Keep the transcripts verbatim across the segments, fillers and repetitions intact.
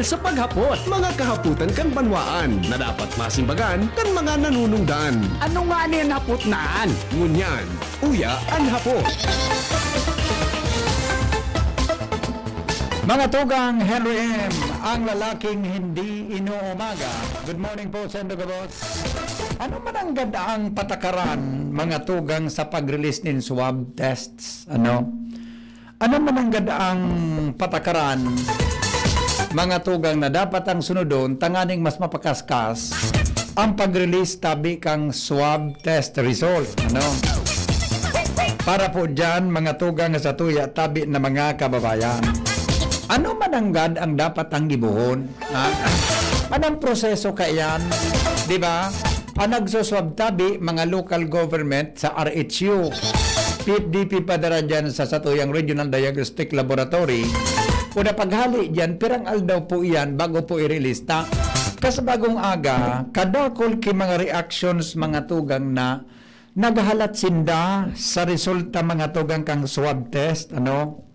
Sa paghapot, mga kahapotan kan banwaan na dapat masimbagan kan mga nanunungdan. Ano nga ni an hapot na an? Ngunyan, uya an hapot. Mga tugang, Henry M, ang lalaking hindi inuumaga. Good morning po, Sendo Gabos. Ano man ang gad ang patakaran, mga tugang, sa pag-release nin swab tests? Ano? Ano man ang gad ang patakaran, mga tugang, na dapat ang sunodon tanganing mas mapakaskas ang pag-release tabi kang swab test result? Ano? Para po dyan, mga tugang, sa tuya tabi na mga kababayan. Ano man ang gad ang dapat ang gibohon? Ha? Anong proseso kaiyan? Di ba? Ang nagsuswab tabi, mga local government sa R H U. P F D P padara dyan sa satuyang Regional Diagnostic Laboratory. Kuda paghali dyan, pirang aldaw po iyan bago po irelista. Kas bagong aga, kadakol ki mga reactions, mga tugang, na naghahalat sinda sa resulta, mga tugang, kang swab test, ano?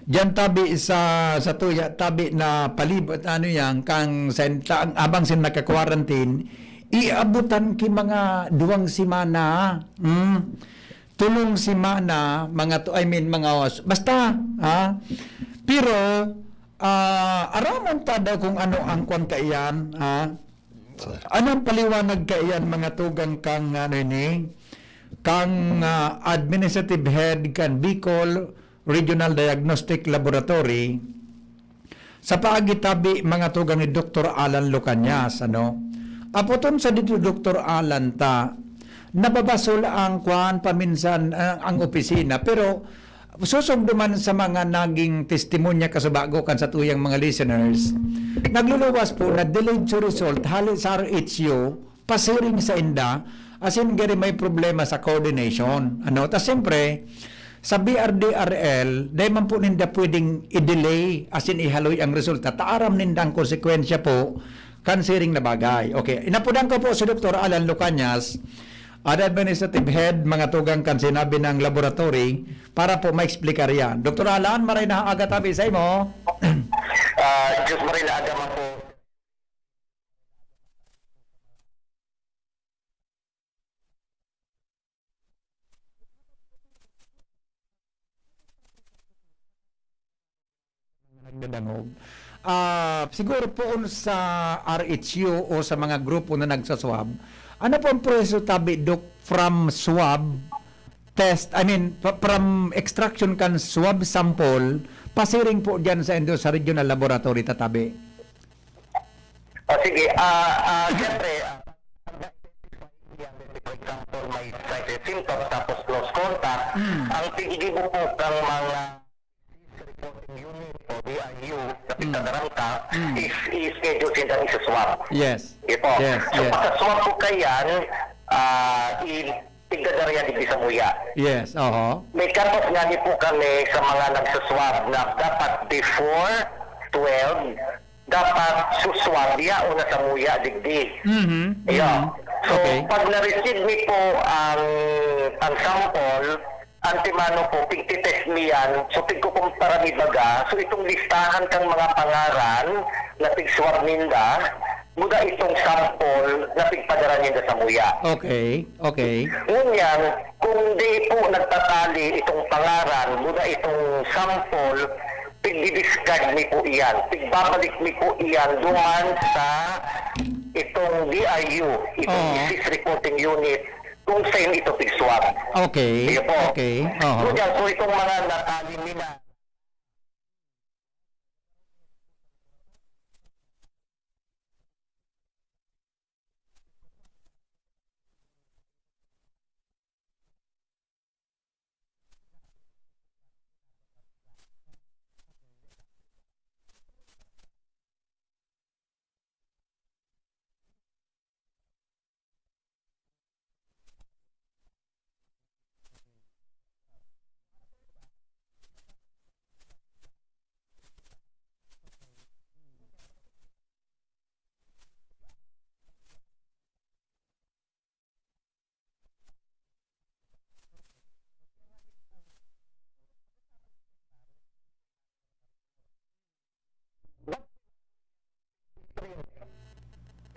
Diyan tabi sa, sa tuya, tabi na palibot, ano yan, kang senta, ang abang sin naka-quarantine, iabutan ki mga duwang semana. Hmm. Tulong semana, mga tu-, I mean, mga os-, basta, ha? Pero, ah, aramon ta daw kung ano ang kwan kaiyan, ha? Anong paliwanag kaiyan, mga tugang, kang, ano ini, kang, ah, administrative head kan Bicol Regional Diagnostic Laboratory, sa paagi tabi, mga tugang, ni Doktor Alan Lucanias, ano? Apoton sa dito, Doktor Alan, ta, nababasol ang kwan, paminsan, ah, ang opisina, pero susog duman sa mga naging testimonya kasubago kan satuyang mga listeners, nagluluwas po na delayed sa result hali sa R H U, pasiring sa inda, asin gari may problema sa coordination. Ano? Ta siyempre, sa B R D R L, dai man po ninda pwedeng i-delay, asin ihaloy ang resulta. Ta aram ninda ang konsekwensya po kan siring na bagay. Okay, inapodan ko po si Doktor Alan Lucanias, Ad-, Administrative Head, mga tugang kan sinabi ng laboratory, para po maexplikar yan. Doktor Alan, maray na aga tabi sa imo. Ah, Diyos maray na aga man po. Mga nagdadangog. Ah, siguro poon sa R H U o sa mga grupo na nagsaswab, ano po ang proseso tabi, Doc, from swab test, I mean, pa-, from extraction kan swab sample, pasiring po dyan sa indo sa regional laboratory tatabi? O, sige, ah, ah, siyempre, ah, for example, may signs and symptoms, tapos close contact, Mm. ang piggigibo po kang mga disease reporting unit o D I U na Mm. pigtataranta Mm. is, is schedule sinda isa swab. Yes. Ito. Yes, So, yes. pagka-swab po kayan, ah, i-, tigdadara yan digdi sa muya. Yes, oho. May cut-off nga ni po kami sa mga nagsaswab na dapat before twelve, dapat suswab ya o nasa muya digdi. Mhm, Iyo. mhm. So, Okay. pag na-receive mi po ang, ang sample, antemano po, pigtitest mi yan. So, pigkukumpara mi baga. So, itong listahan kang mga pangaran na pigswab ninda, muda itong sample na pigpadara ninda sa muya. Okay, okay. Ngunyan, kung di po nagtatali itong pangaran, muda itong sample, pigdi-discard mi po iyan. Pigbabalik mi po iyan duman sa itong D I U, itong Oo. Disease Reporting Unit, kung saan ito pigswab. Okay, Iyo po. okay. Oho. So, dyan, so itong mga natali mi na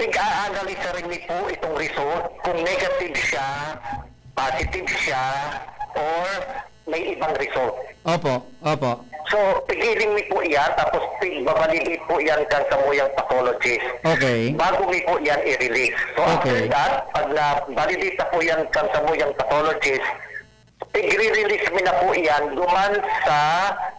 Ig-a-analyze rin mi po itong result, kung negative siya, positive siya, or may ibang result. Opo, opo. So, pigiling mi po iyan, tapos pi-, babalidate po iyan kan samuyang pathologist. Okay. Bago mi po iyan i-release. So, after Okay. that, pag na-validate na po iyan kan samuyang pathologist, igre-release mi na po iyan duman sa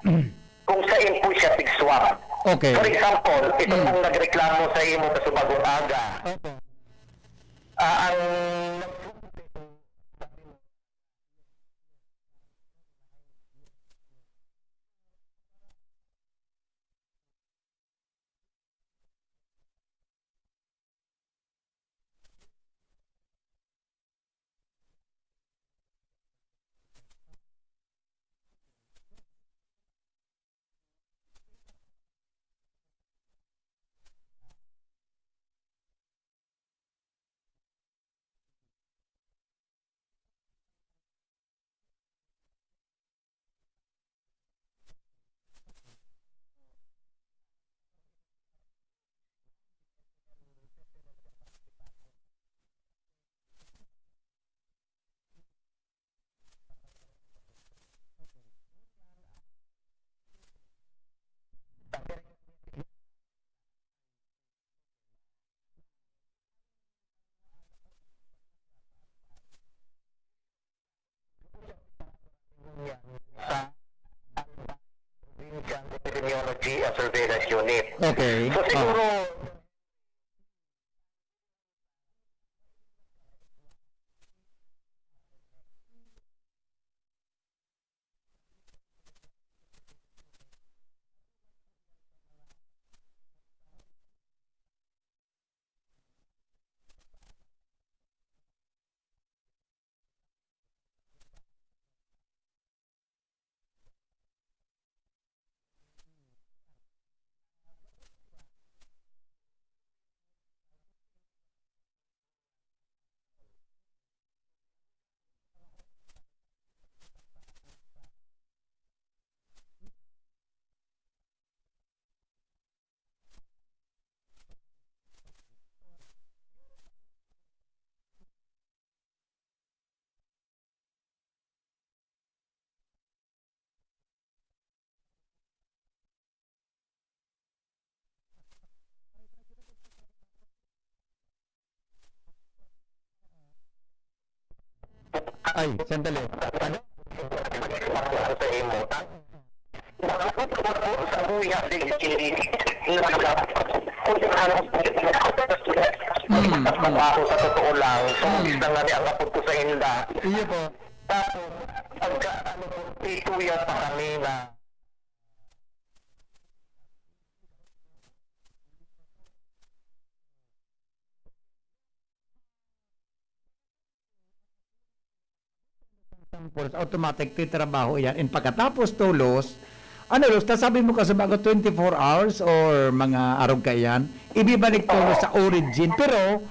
Mm. kung saan po siya pig-swab. Okay. For example, ito Mm. pong nagreklamo sa imo sa Subagon Aga. Opo. Ah, ang Epidemiology and Surveillance Unit. Okay. So, Ah. siguro, Ay, sandali. Ano? Sa imo. Sa buya, di, di, Mm, mm. Ako sa totoo lang, so, Mm. gusto nga ni ang apod ko sa inda. Iyo po. Tapos, pagka, ano po, tituya pa kami na Samples, automatic, titrabaho iyan. And pagkatapos tolos, ano, Los, nasabi mo kasi mga twenty-four hours or mga arog kaiyan, ibibalik tolos sa origin. Pero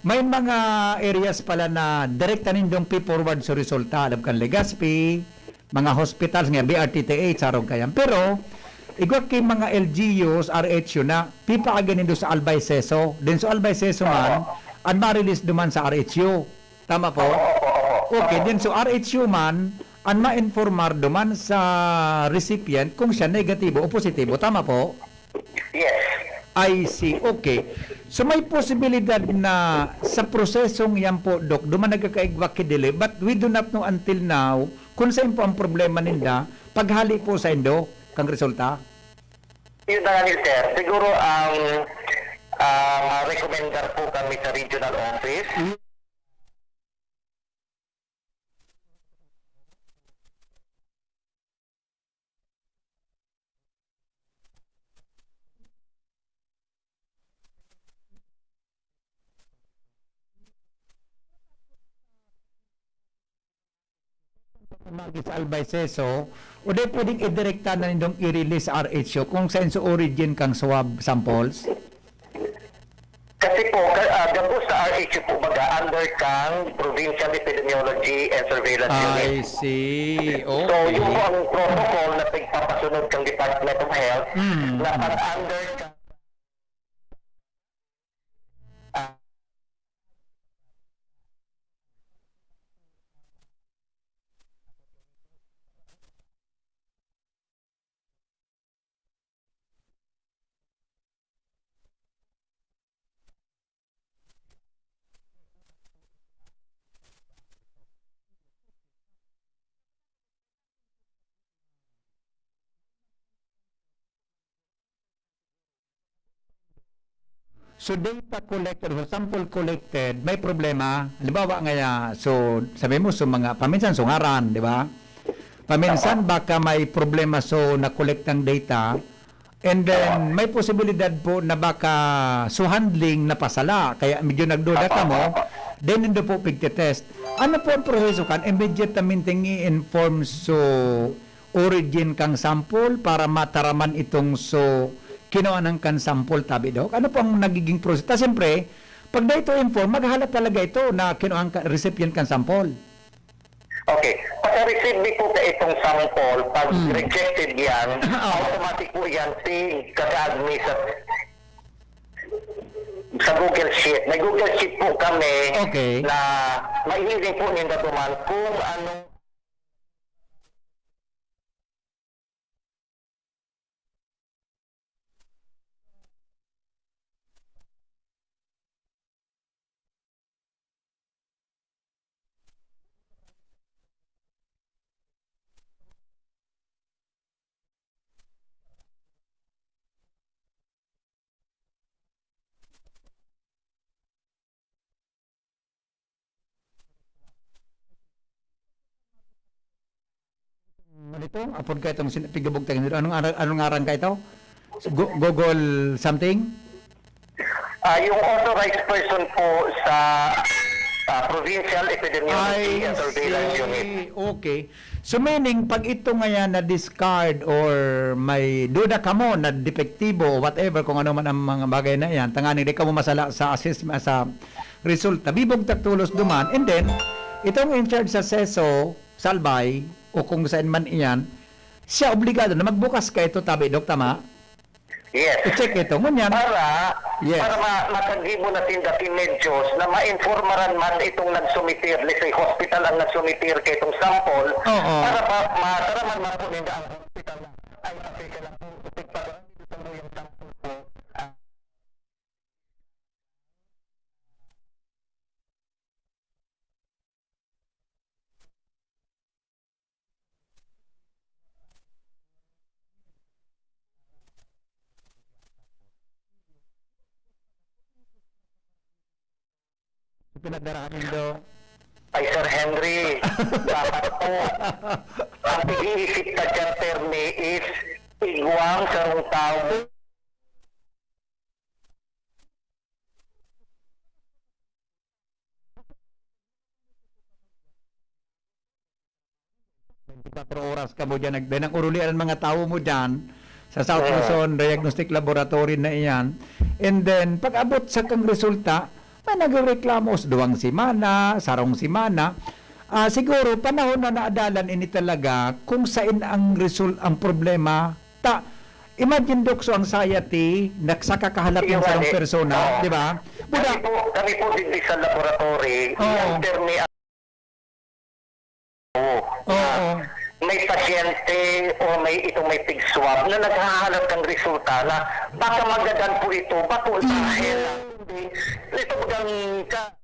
may mga areas pala na direkta nindong pi-forward sa resulta. Alam kan Legazpi, mga hospitals nga, B R T T H, sa arog kaiyan. Pero, igwa ki mga L G Us, R H U na, pipaagi nindo sa Albay Seso. Then sa Albay Seso man, an ma-release duman sa R H U. Tama po? Opo, opo, opo. Okay, then so R H U man, an ma-informar duman sa recipient kung siya negatibo o positibo. Tama po? Yes. I see. Okay. So may posibilidad na sa prosesong yan po, Doc, duman nagkakaigwa ki delay, but we do not know until now kung saan po ang problema ninda paghali po sa indo kang resulta? Yun na nga, sir. Siguro, um, ah, ma-recommendar po kami sa regional office. Magi sa Albay Seso, o di pwedeng idirekta na nindong i-release sa R H U kung saan sa origin kang swab samples? Kasi po, ka-, ah, gabos sa R H U po, baga, under kang Provincial Epidemiology and Surveillance Unit. I see. So, yun po Okay. ang protocol na pagpapasunod kang Department of Health Mm. na pag under ka So, data collected or sample collected, may problema. Halimbawa ngaya, so, sabi mo, so, mga, paminsan, so, ngaran, di ba? Paminsan, Oo. baka may problema, so, na-collect ang data. And then, may posibilidad po na baka, so, handling napasala. Kaya medyo nagduda Opo, ka mo, opo. then hindi po pigte-test. Ano po ang proseso kan? Immediatamente i-inform, so, origin kang sample para mataraman itong, so, kinuhanan kan sample, tabi, Doc? Ano po ang nagiging proseso? Ta, siyempre, pag dai ito inform, maghalat talaga ito na kinuhaan ka, recipient kan sample. Okay. Pagka-receive mi po sa itong sample, pag Hmm. rejected yan, Oo. automatic po yan, si kakaag mi sa, sa Google Sheet. May Google Sheet po kami Okay. na mahihiling po ninda duman kung anong Ano ito? Apod ka itong sin-, pigabugtang nito. Anong ara-, anong ngaran ka ito? Gu-, Google something? Ah, yung authorized person po sa, ah, Provincial Epidemiology I and Surveillance see. Unit. Okay. So, meaning, pag ito ngayon na-discard or may duda kamo na depektibo o whatever, kung ano man ang mga bagay na yan, tanganing di kamo masala sa assessment, sa resulta, bibugtak tolos duman, and then, itong in charge sa seso, Salbay, o kung saan man iyan, siya obligado na magbukas ka ito, tabi, Dok, tama? Yes. I-check ito. Ngunyan, Para, Yes. para ma-, makagibo na sinda ki medyos na ma-informaran man itong nagsumitir, let's say, hospital ang nagsumitir kay itong sample, Oo. para ba mataraman man po ninda ang hospital na, "Ay, pasensya lang po, tigpagawa nito sa luyang sample po." Ah, Pinagdarahan nindo. Ay, Sir Henry, dapat po, ang pag-iisip ta dyan, Termi, is igwang sarong tawo. Twenty-four oras kamo diyan, nag-, nag-urulian ang mga tawo mo diyan sa South Mm. Luzon Diagnostic Laboratory na iyan. And then, pag-abot sa kang resulta, may nagrereklamo sa duwang semana, sarong semana. Ah, siguro, panahon na naadalan ini talaga kung sain ang result, ang problema. Ta, imagine, Doc, so anxiety, nagsakakahalat Iyo ng sarong nga, eh. persona, Oo. di ba? Buda- Kami po, kami po, digdi sa laboratory, Oo. yung termi Oo. Oo. May pasyente o may, itong may pig swab na naghahalat ng resulta na baka magadan po ito, bako Mm. dahil hindi. Ito bagang ka-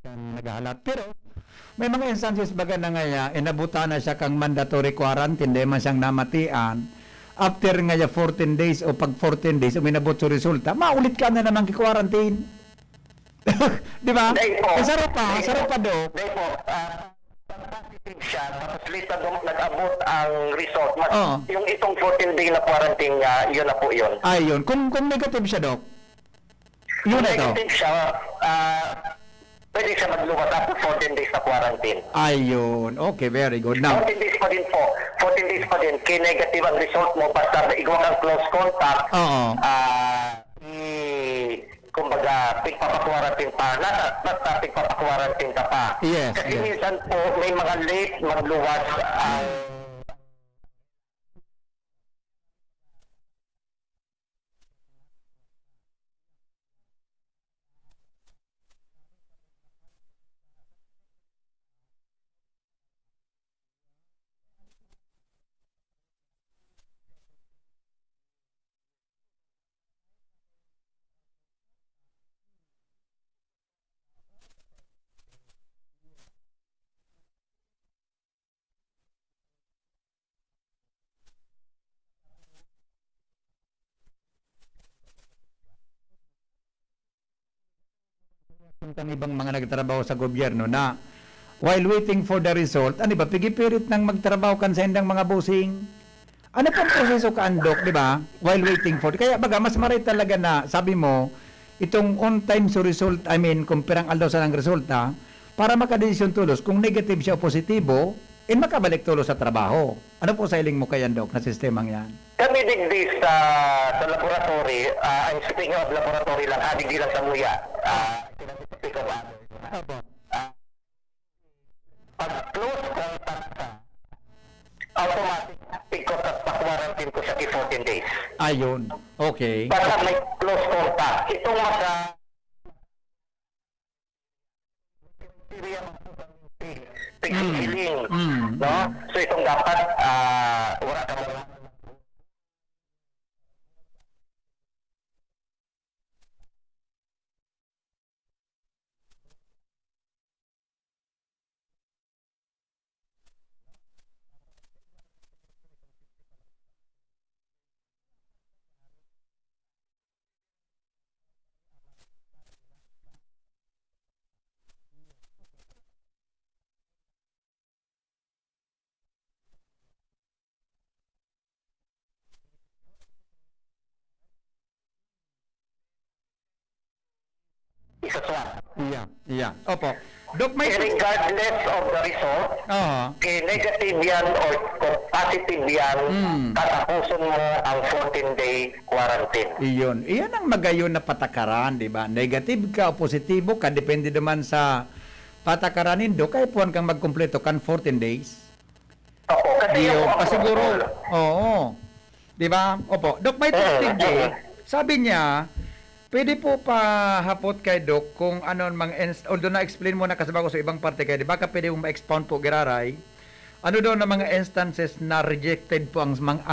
Kan naghahalat. Pero may mga instances baga na ngaya, inabutan na siya kang mandatory quarantine, dai man siyang namatian. after nga ya fourteen days o pag fourteen days, uminabot sa resulta, maulit ka na naman ki-quarantine. Di ba? Dai po. Eh, saro pa, Dai saro po. pa, Dok. Dai po. Ah, pag positive siya, tapos late na dum- nag-abot ang result, mas Oo. yung itong fourteen day na quarantine niya, yun na po yun. Ayun. Kung, kung negative siya, Dok, yun Kung na ito. negative siya, ah, pwede siya magluwas after fourteen days na quarantine. Ayun. Okay, very good. Now, Fourteen days pa din po. Fourteen days pa din. Kaya negative ang result mo, basta igwa kang close contact, Oo. ah, i- kumbaga, pigpapakwarantin pa. Nasa, basta pigpapakwarantin ka pa. Yes, Kasi yes. minsan po, may mga late magluwas ang Kung kan ibang mga nagtrabaho sa gobyerno na while waiting for the result, ano ba, pigipirit nang magtrabaho kan saindang mga bossing? Ano pang proseso ka, Andok, di ba? While waiting for, kaya baga, mas maray talaga na, sabi mo, itong on time so result, I mean, kung pirang aldaw sana ang resulta, para makadesisyon tolos, kung negative siya o positibo, in makabalik tolos sa trabaho. Ano po sa hiling mo kay Andok na sistemang yan? Kami digdi sa, sa laboratory, ah, I'm speaking of laboratory lang, ah, digdi lang sa Muya. Ah, speak of others. Opo. Ah, pag close contact ka, automatic, because of pa-quarantine ko siya ki fourteen days. Ayun. Okay. Basta may close contact. Itong maka- Pighiling, Mm. no? Mm. So, itong dapat, ah, wala ka mga Isa swab. Iya, iya. Opo. Doc, may Eh, regardless of the result, Oo. eh, negative yan or positive yan, Mm. tatapuson mo ang fourteen-day quarantine. Iyon. Iyan ang magayon na patakaran, di ba? Negative ka o positibo ka, depende naman sa patakaran nindo, kaya puwan kang magkumpleto kan fourteen days. Opo, kasi Di, yung oh, pa siguro, protocol. Oo. Di ba? Opo. Doc, may Mm, tubig, eh. mm. Sabi niya, pwede po pahapot kay Doc kung ano ang mga inst-, although na-explain mo na kasi bago sa ibang parte kayo, di ba? Ka pwede mong ma-expound po, Giraray? Ano daw na mga instances na rejected po ang, mang-, ang